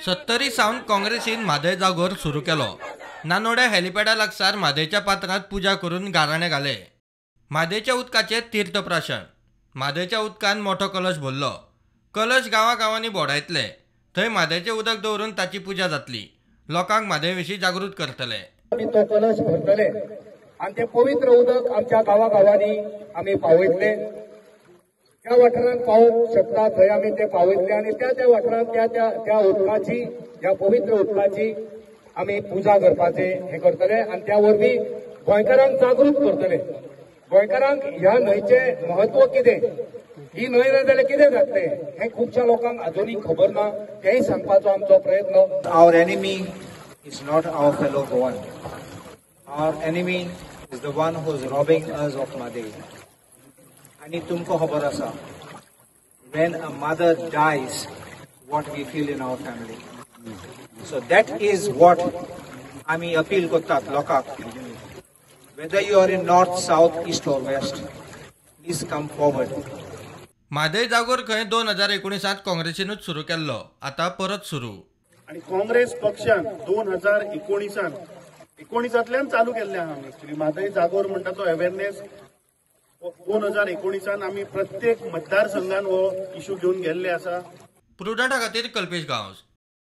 सत्तरी सावन काँग्रेसीन म्हादय जागोर सुरू केलो. नानोड्या हेलिपॅडा लागसार म्हादयच्या पात्रांत पुजा करून गाराणें घालें. म्हादयच्या उदकाचें तीर्थप्राशन. म्हादयच्या उदकान मोठो कलश भरलो. कलश गांवागांवांनी भोंवडायतले. थंय म्हादयचें उदक दवरून ताची पुजा जातली. लोकांक म्हादय विशीं जागृत करतले. आमी तो कलश भरतले आनी तें पवित्र उदक आमच्या गांवागांवांनी आमी पावयतले. ज्या वाठारांत पावोवंक शकता थंय आमी ते पावयतले आनी त्या त्या वाठारांत त्या त्या त्या उदकाची, ह्या पवित्र उदकाची आमी पुजा करपाचें हें करतले आनी त्या वरवीं गोंयकारांक जागृत करतले. गोंयकारांक ह्या न्हंयचें म्हत्व कितें, ही न्हंय ना जाल्यार कितें जातलें हें खुबश्या लोकांक अजुनूय खबर ना, तेंय सांगपाचो आमचो प्रयत्न. Our enemy is not our fellow Goan. Our enemy is the one who is robbing us of Mhadei. आनी तुमकां खबर आसा, when a mother dies, what we feel in our family. So that is what आमी appeal करतात लोकांक. Whether you are in north, south, east or west, please come forward. Mhadei जागोर खंय 2019 काँग्रेसीनूच सुरू केल्लो, आतां परत सुरू. आनी काँग्रेस पक्षान 2019 एकोणिसांतल्यान चालू केल्लें आहा. एक्चुअली म्हादय जागोर म्हणटा तो अवेरनेस 2019 आमी प्रत्येक मतदारसंघान हो इशू घेवन गेल्ले आसा. प्रुडंटा खातीर कल्पेश गांवस.